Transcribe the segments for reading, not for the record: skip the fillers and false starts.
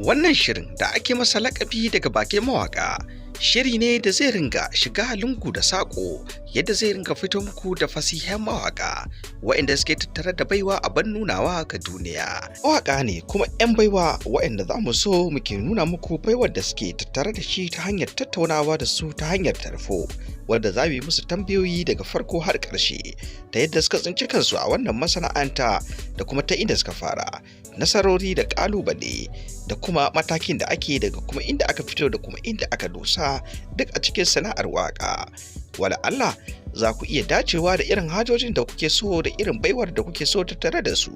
Wannan shirin da ake masa lakabi Daga Bakin Mawaka, shiri ne da zai ringa shiga lungu da saƙo, yadda zai ringa fito muku da fasihan mawaka waɗanda suke tattare da baiwa a nunawa ga duniya. Mawaka ne kuma 'yan baiwa waɗanda za mu so muke nuna muku baiwar da suke tattare da shi ta hanyar tattaunawa da su ta hanyar tarfo, wadda za mu yi musu tambayoyi daga farko har ƙarshe ta yadda suka tsinci kansu a wannan masana'anta, da kuma ta inda suka fara, nasarori da ƙalubale, da kuma matakin da ake, daga kuma inda aka fito da kuma inda aka dosa, duk a cikin sana'ar waƙa. Wala Allah za ku iya dacewa da irin hajojin da kuke so da irin baiwar da kuke so tattare da su.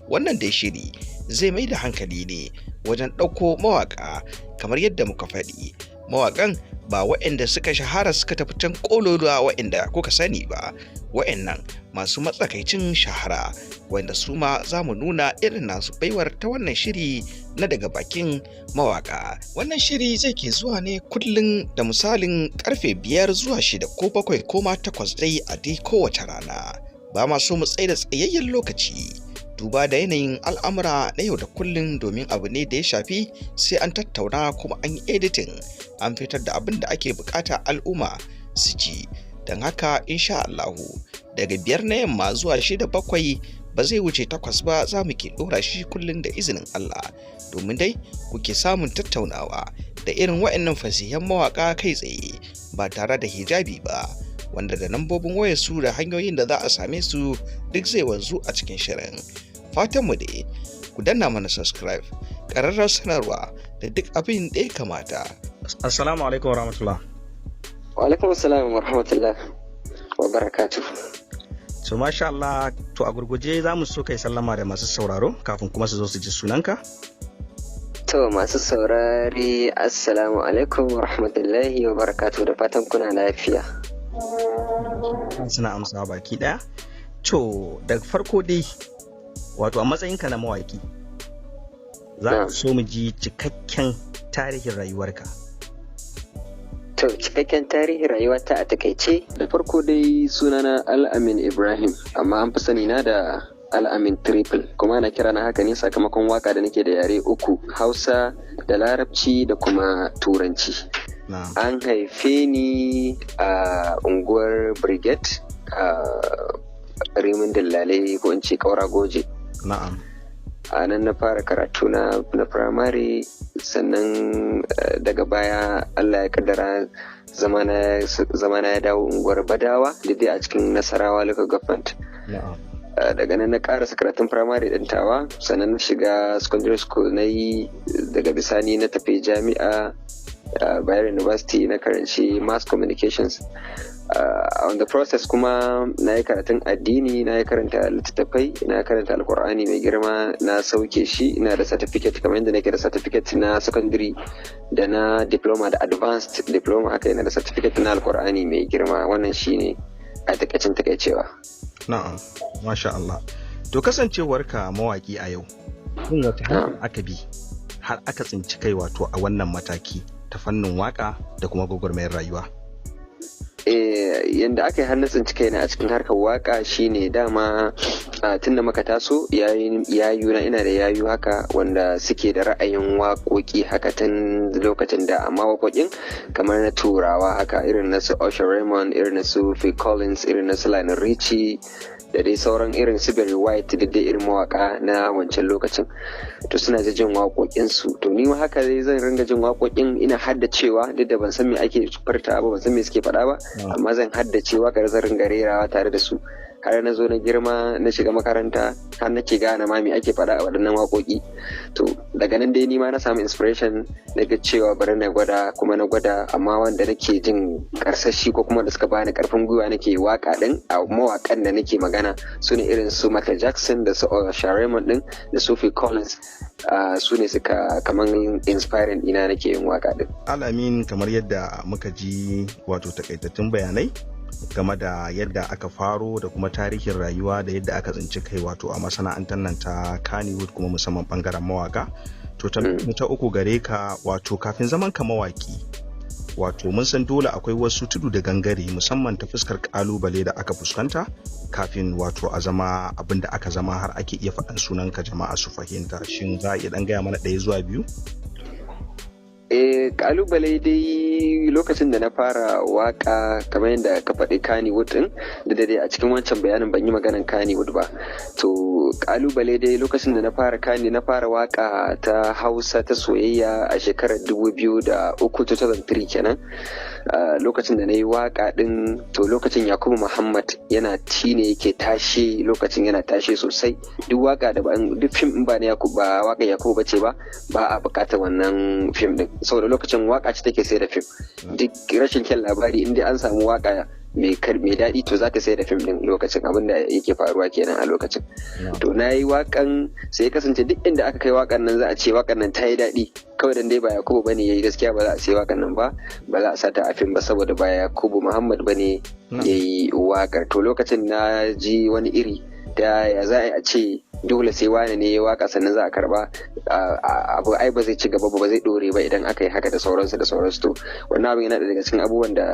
Wannan dai shiri zai mai da hankali ne wajen ɗauko mawaƙa kamar yadda muka faɗi. Mawaƙan ba waɗanda suka shahara suka tafi can ƙololuwa waɗanda kuka sani ba, waɗannan masu matsakaicin shahara, wanda su ma za mu nuna irin nasu baiwar ta wannan shiri na Daga Bakin Mawaka. Wannan shiri zai ke zuwa ne kullum da misalin karfe 5 zuwa 6 ko 7 ko ma 8 dai a dai kowace rana. Ba ma so mu tsaye da tsayayyen lokaci duba da yanayin al'amura na yau da kullum, domin abu ne da ya shafi sai an tattauna kuma an yi editing, an fitar da abin da ake bukata al'umma su ji. Don haka, insha Allahu, daga 5 na yamma zuwa 6, 7, ba zai wuce 8 ba, za mu ke ɗora shi kullum da izinin Allah, domin dai kuke samun tattaunawa da irin wa'annan fasihan mawaka kai tsaye ba tare da hijabi ba, wanda da nambobin wayarsu da hanyoyin da za a same su duk zai wanzu a cikin shirin. Fatanmu dai ku danna mana subscribe, ƙararrar sanarwa da duk abin da ya kamata. Assalamu alaikum warahmatullah. Wa alaikum assalam wa rahmatullah wa barakatuh. So, masha Allah, to a gurguje za mu so kai sallama da masu sauraro kafin kuma su zo su ji sunanka. To, masu saurari, assalamu alaikum wa rahmatullahi wa barakatuh, da fatan kuna lafiya. Suna amsawa baki daya. To, daga farko dai, wato a matsayinka na mawaki, za mu so mu ji cikakken tarihin rayuwarka. To, cikakken tarihin rayuwata a takaice. Da farko dai sunana Al'amin Ibrahim, amma an fi sani na da Al'amin Triple, kuma ana kira na haka ne sakamakon waka da nake da yare uku, Hausa da Larabci da kuma Turanci. An haife ni a unguwar Brigade a Rimin Dillalai, ko in ce Kaura Goje. A nan na fara karatu na firamare, sannan daga baya Allah ya kaddara zamana ya dawo unguwar Badawa, da dai a cikin Nasarawa Local Government. Daga nan na karasa karatun firamare ɗin tawa, sannan na shiga secondary school na yi, daga bisani na tafi jami'a, Bayero University, na karanci mass communications. On the process kuma na yi karatun addini, na yi karanta littattafai, na karanta Alkur'ani mai girma, na sauke shi, ina da certificate kamar yadda nake da certificate na secondary da na diploma da advanced diploma, haka ina da certificate na Alkur'ani mai girma. Wannan shine a takaicin takaicewa. Na'am, masha Allah. To, kasancewarka mawaki a yau, shin wata hanya aka bi har aka tsinci kai wato a wannan mataki ta fannin waka da kuma gwagwarmayar rayuwa? Yanda aka yi har na tsinci kaina a cikin harkar waka shine dama tun da muka taso, yayu na, ina da yayu haka wanda suke da ra'ayin waƙoƙi haka tun lokacin da, amma waƙoƙin kamar na Turawa haka, irin na su Usher Raymond, irin na su Phil Collins, irin na su Lionel Richie da dai sauran irin su Barry White, da dai irin mawaka na wancan lokacin. To, suna jin waƙoƙin su. To, ni ma haka dai zan ringa jin waƙoƙin ina haddacewa, duk da ban san me ake furta ba, ban san me suke faɗa ba, amma zan haddace waƙar, zan ringa rerawa tare da su, har na zo na girma, na shiga makaranta, har nake gane ma me ake faɗa a waɗannan waƙoƙi. To, daga nan dai ni ma na samu inspiration, na ga cewa bari na gwada, kuma na gwada. Amma wanda nake jin karsashi ko kuma da suka bani karfin gwiwa nake waka din a mawakan da nake magana su ne irin su Michael Jackson da su Usher Raymond din da su Phil Collins. Su ne suka kaman inspiring ina nake yin waka din. Alamin, kamar yadda muka ji wato takaitattun bayanai game da yadda aka faro da kuma tarihin rayuwa da yadda aka tsinci kai wato a masana'antar nan ta Kannywood, kuma musamman bangaren mawaka. To, ta uku gare ka, wato kafin zaman ka mawaki, Wato mun san dole akwai wasu tudu da gangare musamman ta fuskar kalubale da aka fuskanta kafin wato a zama abin da aka zama har ake iya faɗan sunanka jama'a su fahimta. Shin za a iya ɗan gaya mana ɗaya zuwa biyu? Kalubale dai lokacin da na fara waka, kamar yadda ka faɗi Kannywood din da dai a cikin wancan bayanin ban yi maganan Kannywood ba. To, kalubale dai lokacin da na fara Kani, na fara waka ta Hausa ta soyayya a shekarar 2003, 2003 kenan. Lokacin da na yi waka din, to lokacin Yakubu Muhammad yana ci ne yake tashe, lokacin yana tashe sosai. Duk waka da duk fim ba na Yakubu ba, waka Yakubu bace ba, ba a bukatar wannan fim din, saboda lokacin waka ce take sai da fim. Duk rashin kyan labari, inda an samu waka mai daɗi, to za ta sai da fim din. Lokacin abin da yake faruwa kenan a lokacin. To, na yi wakan, sai ya kasance duk inda aka kai wakan nan, za a ce wakan nan ta yi daɗi. Kawai dan dai ba Yakubu bane yayi, gaskiya ba za a sai wakan nan ba, ba za a sata a fim ba, saboda ba Yakubu Muhammad bane yayi wakar. To, lokacin na ji wani iri da ya za a ce dole sai wani ne ya waka sannan za a karba abu, ai ba zai ci gaba ba, zai dore ba idan aka yi haka, da sauransu da sauransu. To, wannan abin yana daga cikin abubuwan da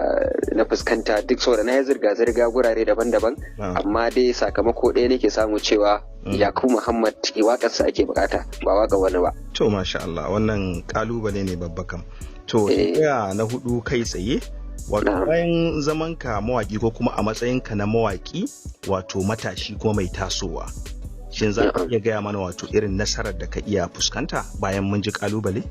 na fuskanta duk saboda na yi zirga zirga gurare daban-daban, amma dai sakamako ɗaya nake samu cewa Yakubu Muhammad waƙarsa ake bukata, ba waka wani ba. To, masha Allah, wannan kalubale ne babba kam. To, tambaya na hudu kai tsaye, wato bayan zamanka mawaki ko kuma a matsayinka na mawaki, wato matashi kuma mai tasowa, shin za ka iya gaya mana wato irin nasarar da ka iya fuskanta bayan mun ji kalubale?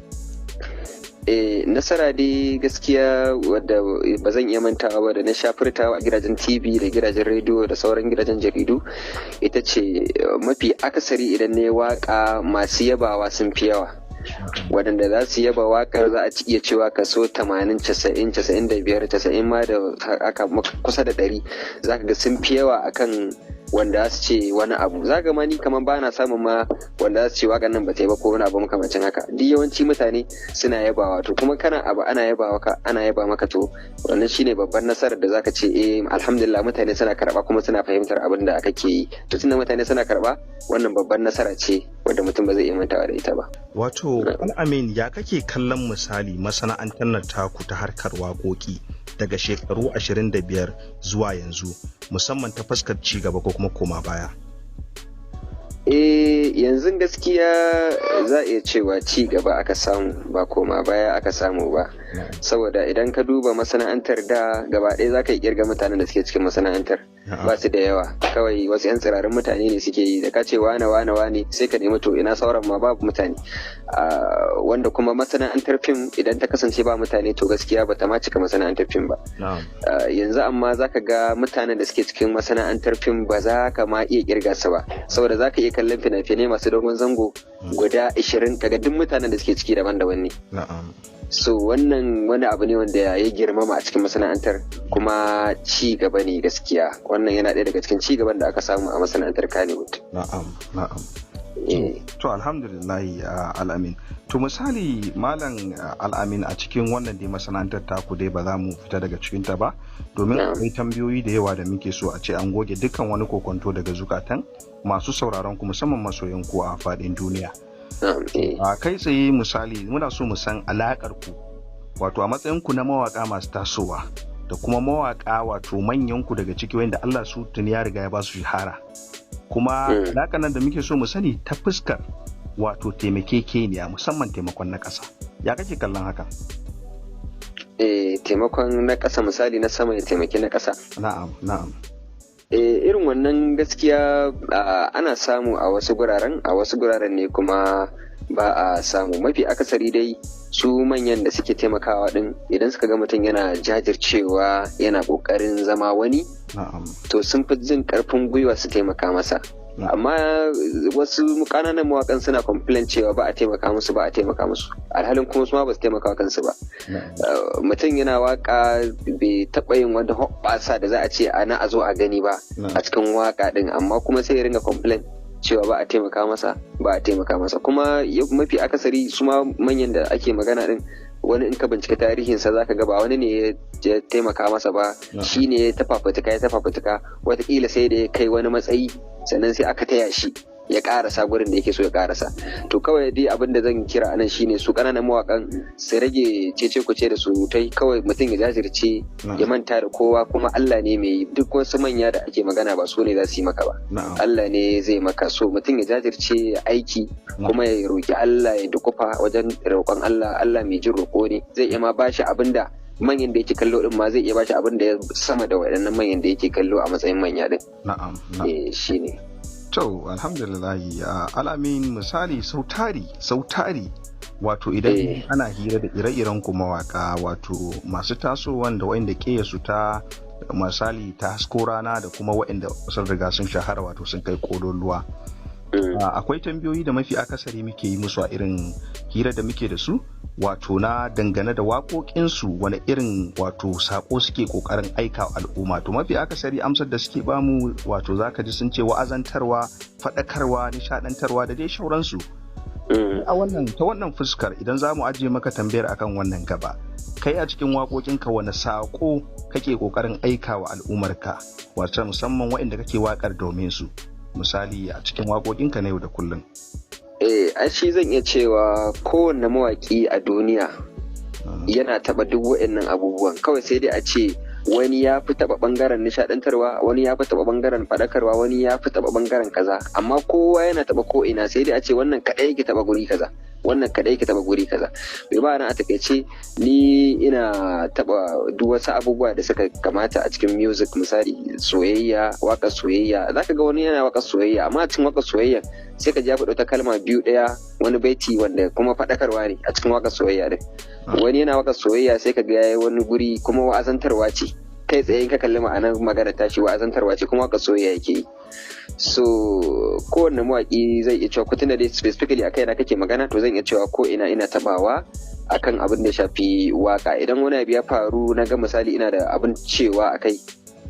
Nasara dai gaskiya wadda ba zan iya mantawa ba, da na sha furtawa a gidajen TV da gidajen rediyo da sauran gidajen jaridu, ita ce mafi akasari idan na waka, masu yabawa sun fi yawa. Waɗanda za su yaba wakar, za a iya cewa kaso 80, 90, 95, 90 ma da aka kusa da 100, za ka ga sun fi yawa akan wanda za su ce wani abu. Za ga ma ni kamar ba na samun ma wanda za su ce wakan nan ba ta yi ba ko wani abu makamancin haka. Duk yawanci mutane suna yabawa. To, kuma kana abu ana yabawa ka, ana yaba maka, to wannan shine babban nasarar da zaka ce eh, alhamdulillah, mutane suna karba kuma suna fahimtar abin da kake yi. To, tunda mutane suna karba, wannan babban nasara ce wadda mutum ba zai iya mantawa da ita ba. Wato Al'amin, ya kake kallon misali masana'antar nan taku ta harkar waƙoƙi daga shekaru 25 zuwa yanzu, musamman ta fuskar ci gaba ko kuma koma baya? Eh, yanzu gaskiya za a iya cewa ci gaba aka samu, ba koma baya aka samu ba, saboda idan ka duba masana'antar da gaba ɗaya, za ka yi kirga mutanen da suke cikin masana'antar, ba su da yawa. Kawai wasu 'yan tsirarin mutane ne suke yi. Da ka ce wane, wane, wane, sai ka nemi to ina sauran ma, babu mutane. Wanda kuma masana'antar fim idan ta kasance ba mutane, to gaskiya ba ta ma cika masana'antar fim ba. Yanzu amma za ka ga mutanen da suke cikin masana'antar fim ba za ka ma iya kirga su ba, saboda za ka iya kallon fina-finai masu dogon zango guda 20, kaga duk mutanen da suke ciki daban-daban ne. So wannan wani abu ne wanda ya girmama a cikin masana'antar, kuma ci gaba ne gaskiya. Wannan yana ɗaya daga cikin ci gaban da aka samu a masana'antar Kannywood. Na'am. To, alhamdulillah, Al'amin. To, misali Malam Al'amin, a cikin wannan dai masana'antar taku dai, ba za mu fita daga cikinta ba, domin akwai tambayoyi da yawa da muke so a ce an goge dukkan wani kokonto daga zukatan masu sauraron ku, musamman masoyan ku a faɗin duniya. A kai tsaye misali, muna so mu san alakar ku, wato a matsayin ku na mawaka masu tasowa da kuma mawaka wato manyan ku daga ciki wanda Allah su tuni ya riga ya ba su shahara. Kuma alakar nan da muke so mu sani ta fuskar wato taimakekeniya, musamman taimakon na ƙasa. Ya kake kallon haka? Eh, taimakon na ƙasa, misali na sama ya taimaki na ƙasa. Na'am. Eh, irin wannan gaskiya ana samu a wasu guraren, a wasu guraren ne kuma ba a samu. Mafi akasari dai su manyan da suke taimakawa din, idan suka ga mutum yana jajircewa, yana kokarin zama wani, to sun fi jin karfin gwiwa su taimaka masa. Amma wasu kananan mawakan suna complain cewa ba a taimaka musu, ba a taimaka musu, alhalin kuma su ma ba su taimaka kansu ba. Mutum yana waka, bai taɓa yin wani hoɓɓasa da za a ce ana a zo a gani ba a cikin waka din, amma kuma sai ya ringa complain cewa ba a taimaka masa, ba a taimaka masa. Kuma mafi akasari su ma manyan da ake magana din, wani in ka bincika tarihinsa, za ka ga ba wani ne ya taimaka masa ba, shi ne ya tafafutuka, ya tafafutuka, watakila sai da ya kai wani matsayi sannan sai aka taya shi. ya karasa gurin da yake so ya karasa. To kawai dai abin da zan kira anan shine su ƙananan mawakan su rage cece kuce da surutai, kawai mutum ya jajirce ya manta da kowa, kuma Allah ne mai yi. Duk wasu manya da ake magana ba su ne za su yi maka ba, Allah ne zai maka. So mutum ya jajirce ya aiki kuma ya roki Allah, ya dukufa wajen roƙon Allah. Allah mai jin roƙo ne, zai iya ma bashi abin da manyan da yake kallo din ma, zai iya bashi abin da ya sama da waɗannan manyan da yake kallo a matsayin manya din. Na'am. Eh, shine. To, alhamdulillah. Alamin, misali sautari sautari wato idan ana hira da ire-iren ku mawaka, wato masu tasowan da wa'inda ke su ta misali ta hasko rana da kuma wa'inda sun riga sun shahara, wato sun kai kololuwa, akwai tambayoyi da mafi akasari muke yi musu a irin hira da muke da su, wato na dangane da waƙoƙinsu, wani irin wato saƙo suke ƙoƙarin aika wa al'umma. To mafi akasari amsar da suke bamu, wato zaka ji sun ce wa'azantarwa, faɗakarwa, nishaɗantarwa da dai shauransu. A wannan ta wannan fuskar, idan za mu ajiye maka tambayar akan wannan gaba, kai a cikin waƙoƙinka wani saƙo kake ƙoƙarin aika wa al'ummarka, wato musamman waɗanda kake waƙar domin su, misali a cikin waƙoƙinka na yau da kullum? Eh, a shi zan iya cewa kowanne mawaƙi a duniya yana taɓa duk waɗannan abubuwan. Kawai sai dai a ce wani ya fi taɓa ɓangaren nishaɗantarwa, wani ya fi taɓa ɓangaren faɗakarwa, wani ya fi taɓa ɓangaren kaza, amma kowa yana taɓa ko ina. Sai dai a ce wannan kaɗai yake taɓa guri kaza, wannan kaɗai yake taɓa guri kaza. Bai ba na a takaice ni ina taɓa duk wasu abubuwa da suka kamata a cikin music. Misali soyayya, waƙar soyayya, zaka ga wani yana waƙar soyayya, amma a cikin waƙar soyayya sai ka ji ya faɗi wata kalma biyu, ɗaya, wani baiti wanda kuma faɗakarwa ne a cikin waƙar soyayya din. Wani yana waƙar soyayya, sai ka ga yayi wani guri kuma wa'azantarwa ce kai tsaye. In ka kalli ma'anar magana tashi, wa'azantarwa ce, kuma waƙar soyayya yake yi. So kowanne mawaƙi zai iya cewa, tunda dai specifically a kaina kake magana, to zan iya cewa ko ina ina tabawa akan abin da shafi waka. Idan wani abu ya faru na ga misali ina da abin cewa akai,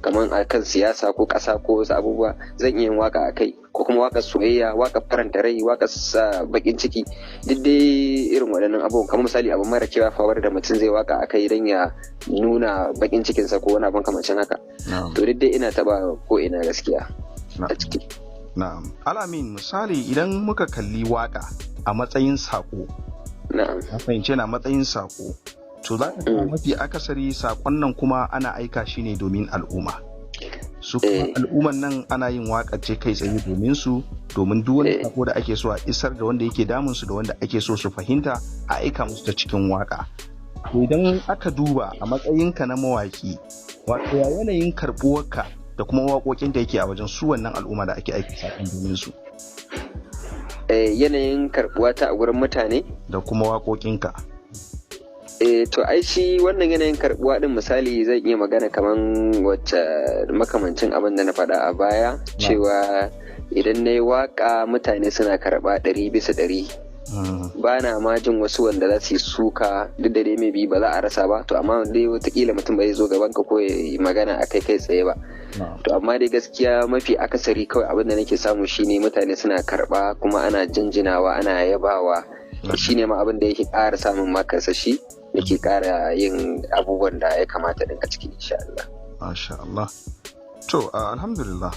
kamar akan siyasa ko ƙasa ko wasu abubuwa, zan iya yin waka akai, ko kuma waka soyayya, waka faranta rai, waka sa bakin ciki, duk dai irin waɗannan abubuwan. Kamar misali abu mara kyau ya faru da mutum, zai waka akai don ya nuna bakin cikinsa ko wani abin kamancin haka. To duk dai ina taba ko ina gaskiya a ciki. Na'am. Alamin, misali idan muka kalli waka a matsayin sako, na fahimce na matsayin sako, to za ka ga mafi akasari sakon nan kuma ana aika shi ne domin al'umma. Su kuma al'umman nan ana yin waka ce kai tsaye domin su, domin duk wani sako da ake so a isar da wanda yake damun su da wanda ake so su fahimta, a aika musu ta cikin waka. To idan aka duba a matsayinka na mawaki, wato ya yanayin karɓuwarka da kuma waƙoƙin da yake a wajen su wannan al'umma da ake aika sakon domin su? Yanayin karɓuwa ta a gurin mutane da kuma waƙoƙinka. Eh, to ai shi wannan yanayin karbuwa din, misali zan iya magana kaman wacce makamancin abin da na faɗa a baya, cewa idan na yi waka mutane suna karɓa 100%. Ba na ma jin wasu wanda za su yi suka, duk da dai maybe ba za a rasa ba, to amma dai watakila mutum bai zo gaban ka ko ya yi magana a kai kai tsaye ba. To amma dai gaskiya mafi akasari kawai abin da nake samu shine mutane suna karɓa kuma ana jinjinawa, ana yabawa. Shine ma abin da yake ƙara samun ma karsashi nake ƙara yin abubuwan da ya kamata din a ciki, insha Allah. Masha Allah. To, alhamdulillah.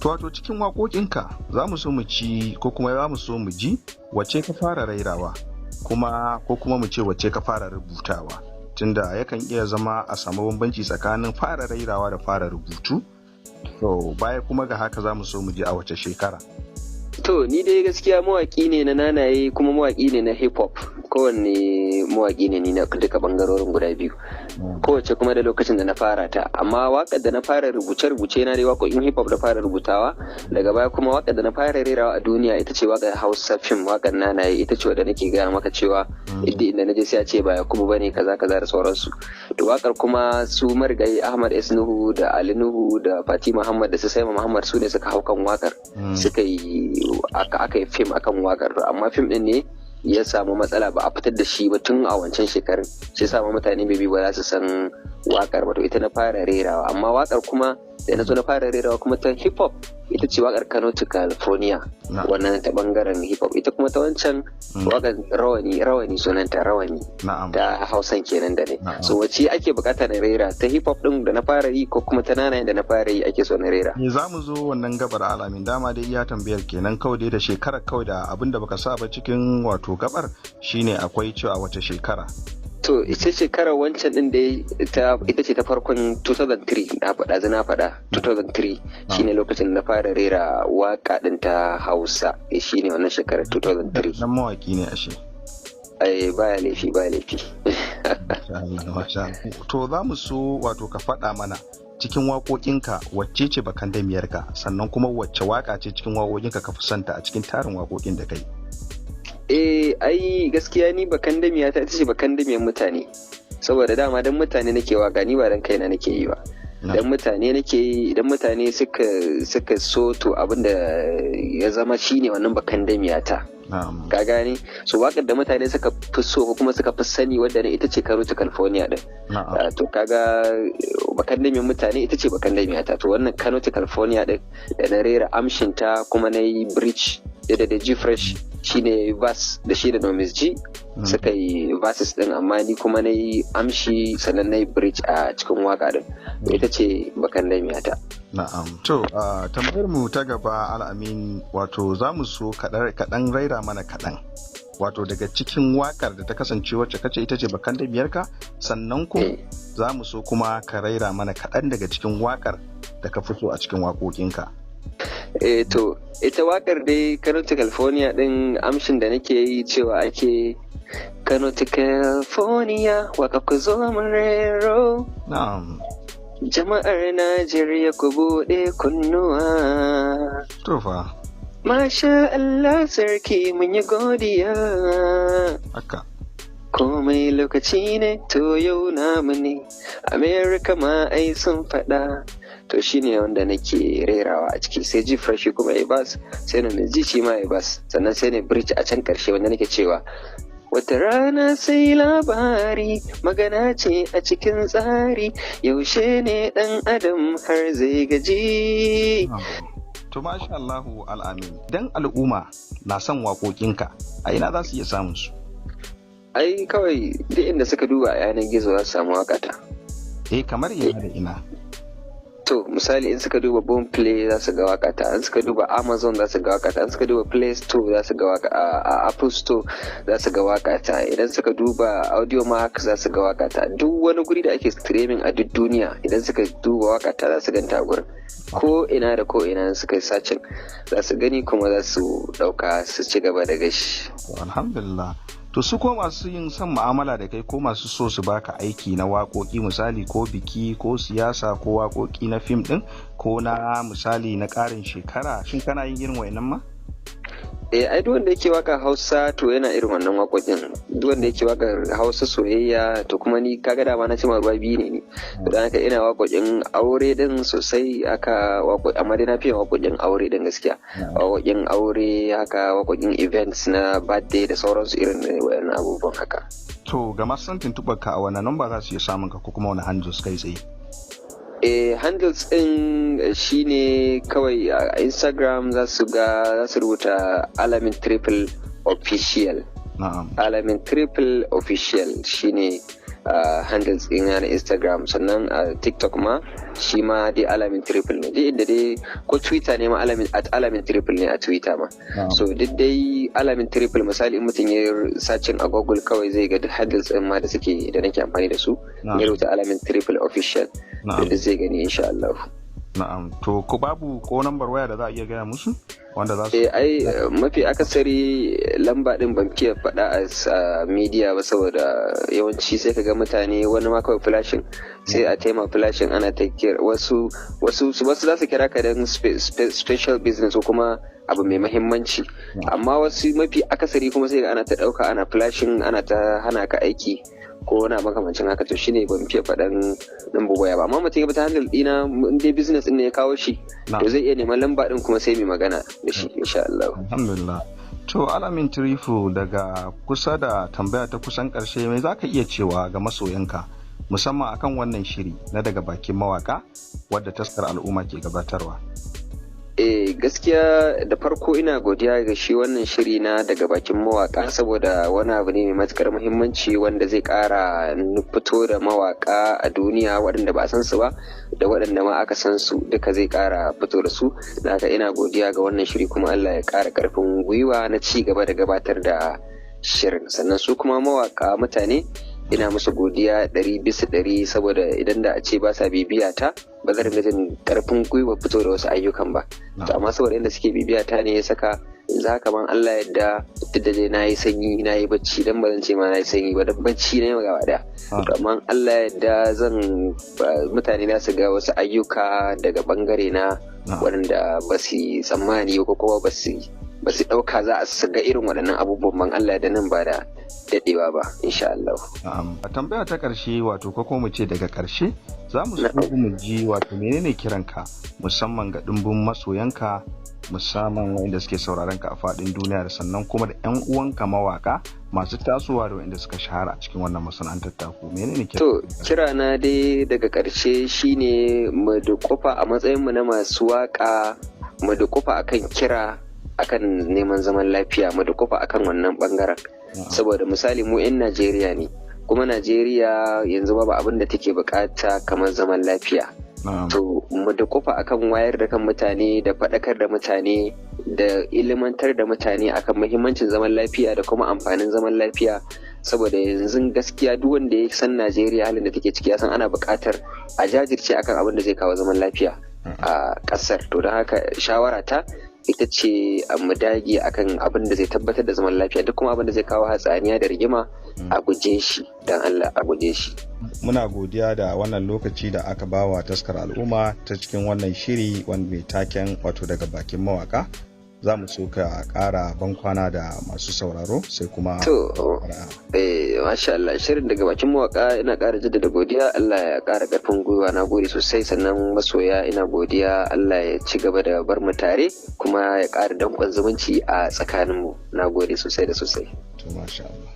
To wato cikin waƙoƙinka za mu so mu ci ko kuma za mu so mu ji wacce ka fara rairawa kuma, ko kuma mu ce wacce ka fara rubutawa, tunda yakan iya zama a samu bambanci tsakanin fara rairawa da fara rubutu. To baya kuma ga haka, za mu so mu ji a wace shekara. To ni dai gaskiya mawaƙi ne na nanaye kuma mawaƙi ne na hip hop. Kowanne mawaƙi ne ni na duka bangarorin guda biyu. Kowace kuma da lokacin da na fara ta. Amma waƙar da na fara rubuce-rubuce na dai waƙoƙin hip hop da fara rubutawa. Daga baya kuma waƙar da na fara rerawa a duniya ita ce waƙar Hausa film, waƙar nanaye, ita ce wadda nake gaya maka cewa inda inda na je sai a ce ba Yakubu bane, kaza kaza da sauransu. To waƙar kuma su marigayi Ahmad S Nuhu da Ali Nuhu da Fati Muhammad da su Saima Muhammad su ne suka hau kan waƙar. Suka yi aka yi fim akan wakar, amma fim din ne ya samu matsala, ba a fitar da shi ba tun a wancan shekarun, shi sa ma mutane bai ba za su san wakar ba. To ita na fara rerawa, amma wakar kuma Da na zo na fara rerawa kuma ta hip hop, ita ce wakar Kano to California. Wannan ta bangaren hip hop. Ita kuma ta wancan wakar Rawani, Rawani sunanta, Rawani da Hausan kenan da ne. So wace ake bukata na rera, ta hip hop din da na fara yi ko kuma ta nanayen da na fara yi ake so na rera? Ne za mu zo wannan gabar, Alamin. Dama dai iya tambayar kenan kawai dai, da shekarar kawai da abin da baka sa ba cikin wato gabar shine akwai cewa wace shekara. To, ita shekarar wancan din da ita ce ta farkon 2003 na faɗa, na faɗa 2003 shine lokacin na fara rera waka din ta Hausa, shine wannan shekarar 2003. Dan mawaki ne ashe. Ai baya laifi, baya laifi. To, za mu so wato ka faɗa mana cikin waƙoƙinka wacce ce bakan damiyarka, sannan kuma wacce waƙa ce cikin waƙoƙinka ka fi santa a cikin tarin waƙoƙin da kai? Eh, ai gaskiya ni bakan damiya ta ita ce bakan damiyar mutane, saboda dama dan mutane nake waka, ni ba dan kaina nake yi ba, dan mutane nake yi. Idan mutane suka so, to abin da ya zama shine wannan bakan damiya ta, ka gane? So wakar da mutane suka fi so ko kuma suka fi sani wadda ne ita ce Kano to California din. To kaga bakan damiyar mutane ita ce bakan damiya ta. To wannan Kano to California din da na rera amshin ta kuma na yi bridge da G Fresh, shine verse da shi da Nomis G suka yi verses din, amma ni kuma na yi amshi sannan na yi bridge a cikin waka din. Ita ce bakan damiya ta. Na'am. To, tambayar mu ta gaba, Al'amin, wato za mu so kaɗan raira mana kaɗan. Wato daga cikin wakar da ta kasance wacce kace ita ce bakan damiyarka, sannan kuma za mu so kuma ka raira mana kaɗan daga cikin wakar da ka fito a cikin waƙoƙinka. Eh, to ita wakar dai Kano to California din, amshin da nake yi cewa ake "Kano to California, waka ku zo mu rero." Na'am. Jama'ar Najeriya, ku buɗe kunnuwa. To fa. Masha Allah sarki, mun yi godiya. Haka. Komai lokaci ne, to yau namu ne. America ma ai sun faɗa. To shine wanda nake rerawa a ciki, sai G Fresh kuma ya verse, sai na ji shi ma ya verse, sannan sai ne bridge a can karshe wanda nake cewa "Wata rana sai labari, magana ce a cikin tsari, yaushe ne ɗan adam har zai gaji." To masha Allahu, Al'amin. Dan al'umma na son waƙoƙinka, a ina za su iya samun su? Ai kawai duk inda suka duba a yanar gizo za su samu waƙata. Eh, kamar ina da ina? To misali, in suka duba Boomplay za su ga wakata, in suka duba Amazon za su ga wakata, in suka duba Play Store za su ga waka, a Apple Store za su ga wakata, idan suka duba Audiomack za su ga wakata. Duk wani guri da ake streaming a duk duniya, idan suka duba wakata za su ganta gurin. Ko ina da ko ina suka yi searching za su gani, kuma za su dauka su ci gaba da gashi. Alhamdulillah. To su ko masu yin son mu'amala da kai ko masu so su baka aiki na waƙoƙi, misali ko biki ko siyasa ko waƙoƙi na fim ɗin ko na misali na ƙarin shekara, shin kana yin irin wa'annan ma? Eh, ai duk wanda yake waka Hausa to yana irin wannan waƙoƙin. Duk wanda yake wakar Hausa soyayya, to kuma ni kaga dama na cima ruwa biyu ne ni, to dan haka ina waƙoƙin aure din sosai haka, waƙoƙi, amma dai na fiye waƙoƙin aure din gaskiya. Waƙoƙin aure haka, waƙoƙin events na birthday da sauransu, irin wayannan abubuwan haka. To ga masu son tuntuɓar ka, a wannan namba za su iya samun ka ko kuma wani handles kai tsaye? Eh, handles din shine kawai a Instagram za su ga, za su rubuta Alamin Triple Official. Alamin Triple Official shine handles din na Instagram. Sannan a TikTok ma shi ma dai Alamin Triple ne. Duk inda dai, ko Twitter ne ma, Alamin, @AlaminTriple ne a Twitter ma. So duk dai Alamin Triple. Misali, in mutum ya searching a Google kawai zai ga duk handles din ma da suke da nake amfani da su. Ya rubuta Alamin Triple Official, duk zai gani insha Allah. Na'am. To ko babu ko nambar waya da za a iya gaya musu wanda za su Eh, ai mafi akasari lamba din ban fiye faɗa a media ba, saboda yawanci sai ka ga mutane wani ma kawai flashing, sai a taima flashing, ana ta kira wasu za su kira ka don special business ko kuma abu mai mahimmanci, amma wasu mafi akasari kuma sai ga ana ta ɗauka ana flashing, ana ta hana ka aiki ko wani makamancin haka. To shine ban fiye faɗan lambar waya ba, amma mutum ya bi ta handle ɗina, in dai business ɗin ne ya kawo shi, to zai iya neman lamba ɗin kuma sai mai magana da shi insha Allah. Alhamdulillah. To Alamin Triple, daga kusa da tambaya ta kusan karshe, mai zaka iya cewa ga masoyanka? Musamman akan wannan shiri na Daga Bakin Mawaka wadda Taskar Al'umma ke gabatarwa. Eh, gaskiya da farko ina godiya ga shi wannan shiri na Daga Bakin Mawaka, saboda wani abu ne mai matukar muhimmanci wanda zai kara fito da mawaka a duniya, waɗanda ba a san su ba da waɗanda ma aka san su duka zai kara fito da su. Da haka ina godiya ga wannan shiri, kuma Allah ya kara karfin gwiwa na ci gaba da gabatar da shirin. Sannan su kuma mawaka mutane ina musu godiya 100%, saboda idan da a ce ba sa bibiya ta, ba zan ringa jin karfin gwiwa fito da wasu ayyukan ba. To amma saboda inda suke bibiya ta ne ya saka yanzu haka ban Allah yadda, duk da dai na yi sanyi, na yi bacci, dan ba zan ce ma na yi sanyi ba, dan bacci ne gaba daya. To amma Allah yadda zan mutane za su ga wasu ayyuka daga bangare na waɗanda ba su tsammani ko kuma ba su ɗauka za a su ga irin waɗannan abubuwan ban Allah da nan ba da daɗewa ba, insha Allah. Na'am. A tambaya ta ƙarshe, wato ko kuma mu ce daga ƙarshe, za mu so mu ji wato menene kiranka musamman ga ɗimbin masoyanka, musamman waɗanda suke sauraron ka a faɗin duniya, da sannan kuma da 'yan uwanka mawaka masu tasowa da waɗanda suka shahara a cikin wannan masana'antar taku? Menene kiran? To, kirana dai daga ƙarshe shine mu duƙufa a matsayin mu na masu waƙa, mu duƙufa akan kira akan neman zaman lafiya, mu duƙufa akan wannan ɓangaren. Saboda misali mu 'yan Najeriya ne, kuma Najeriya yanzu babu abin da take bukata kamar zaman lafiya. To mu duƙufa akan wayar da kan mutane da faɗakar da mutane da ilimantar da mutane akan muhimmancin zaman lafiya da kuma amfanin zaman lafiya, saboda yanzu gaskiya duk wanda ya san Najeriya, halin da take ciki, ya san ana buƙatar a jajirce akan abin da zai kawo zaman lafiya a ƙasar. To don haka shawara ta ita ce mu dage akan abin da zai tabbatar da zaman lafiya, duk kuma abin da zai kawo hatsaniya da rigima a guje shi, don Allah a guje shi. Muna godiya da wannan lokaci da aka bawa Taskar Al'umma ta cikin wannan shiri wanda mai taken wato Daga Bakin Mawaka. Za mu so ka ƙara bankwana da masu sauraro, sai kuma To, eh, masha Allah, shirin Daga Bakin Mawaka, ina ƙara jaddada godiya, Allah ya ƙara ƙarfin gwiwa, na gode sosai. Sannan masoya ina godiya, Allah ya ci gaba da bar mu tare kuma ya ƙara danƙon zumunci a tsakaninmu. Na gode sosai da sosai. To, masha Allah.